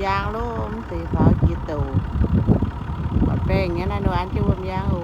Yaang loh, mv deix faaux jiex douc. Buatc baengh nyei naaiv, ninh an jienv wuom yaang oc.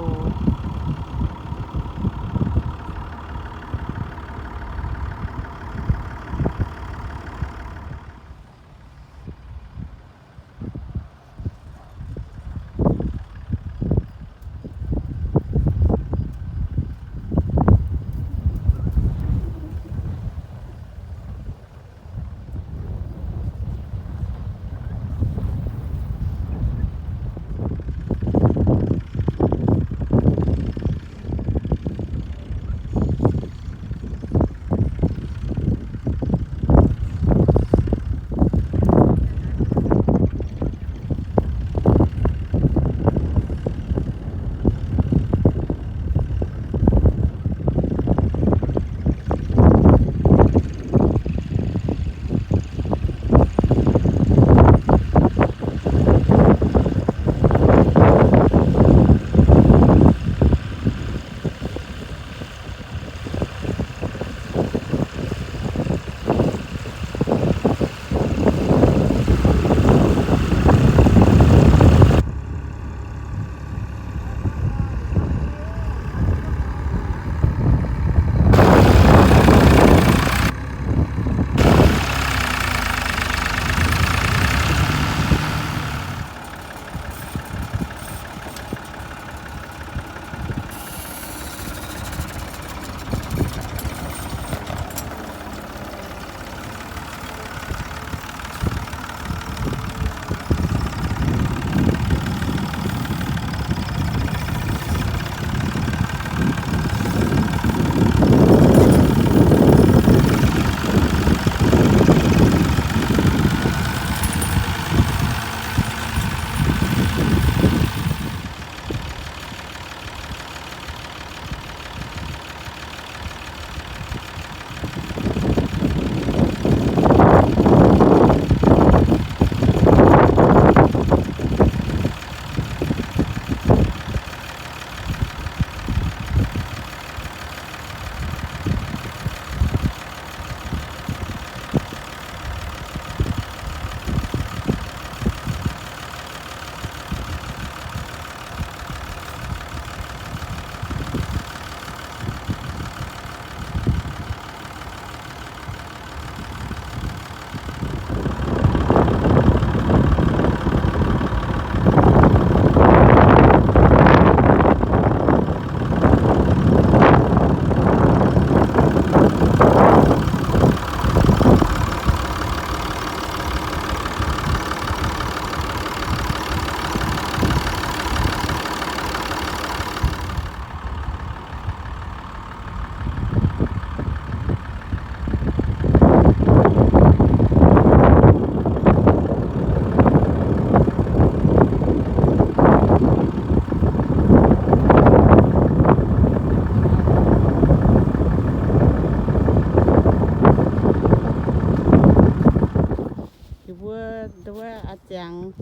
Yie mbuo nduov a'ziangx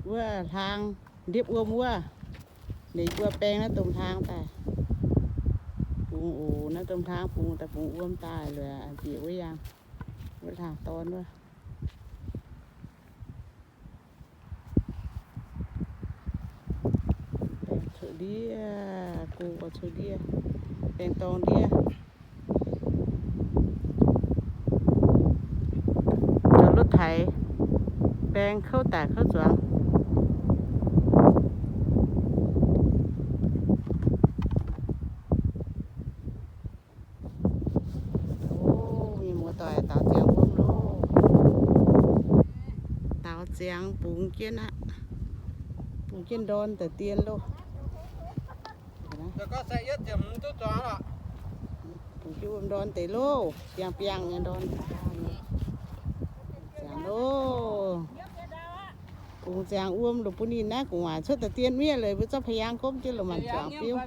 wuov hlaang, ndiepv wuom wuov. Ninh mbuo baeng naaiv domh hlaang daaih bungx oc. Naaiv domh hlaang bungx daaih bungx wuom daaih luoqc bieqc wuov yaangh, wuov hlaang dorn wuov. Baeng cuotv ndiev, go cuotv ndiev, baeng dorngx ndiev. Zoux lutv taaix, baeng kouv daic kouv zuangx. Mienh muoz-doic, daaux ziangx wuom loh. Daaux ziangx bungx jienv aqv. Bungx jienv ndorn daaih dien loh. Bungx jienv wuom ndorn deix loh, biangh biangh nyei ndorn. Ziangx loh. Bungx ziangx wuom loh bun ninh naaiv gu'nguaaic cuotv daaih dien miev leiz mbuo zorqv pa'yaangh gomv jienv loh maanc zuangx biuv.